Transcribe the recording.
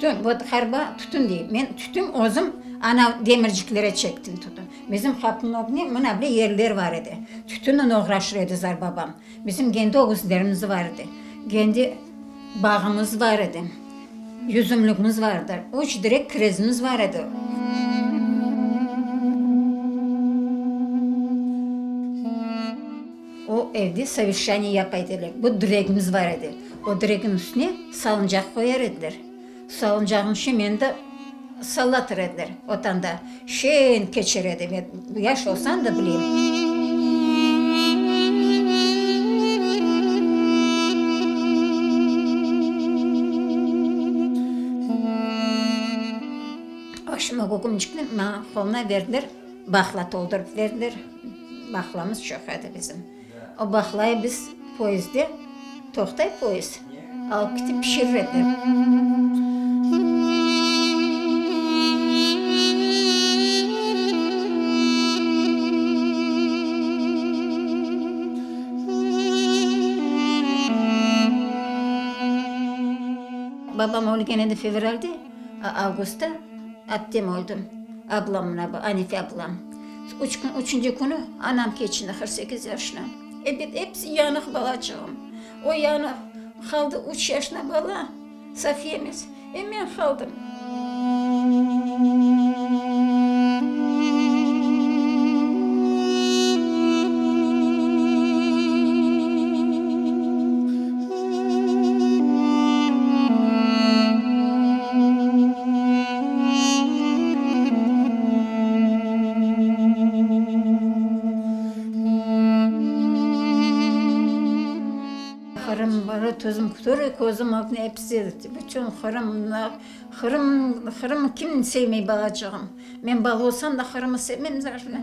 Tütün, vot harba tütün dey. Men tütün özüm ana demirciklere çektim tütün. Bizim qapınıñ ögüne mına bile yerler bar edi. Tütünnen oğraşır edi zarbabam. Bizim kendi ögüzlerimiz bar edi. Kendi bağımız bar edi. Yüzümligimiz bar edi. Üç direk kirezimiz bar edi. O evde soveşçaniye yapa ediler. Bir diregimiz bar edi. O diregin üstüne salıncaq qoyar ediler. Salıncağın içine meni de sallatır ediler otanda. Şeñ keçer edi. Men yaş olsam da bilem. Başıma kökümçikni maña qoluna berdiler, baqla toldurıp berdiler. Baqlamız çoq edi bizim. O baqlayı biz poyezdde, toqtay poyezd, alıp ketip pişirir ediler. Babam ölgen edi fevralde, avgustta aptem öldi, ablam mına bu, Anife ablam. Üç kün, üçünci künü anam keçindi, 48 yaşına. Ebet, episi yanıq balaçığım. O yanıq, qaldı üç yaşına bala, Safiyemiz, e men qaldım. Qırım barı tüzüm kütür, közüm ögüne episi, bütün Qırım, Qırım, Qırım kim sevmey balacığım? Men bala olsam da Qırımı sevmem zaten.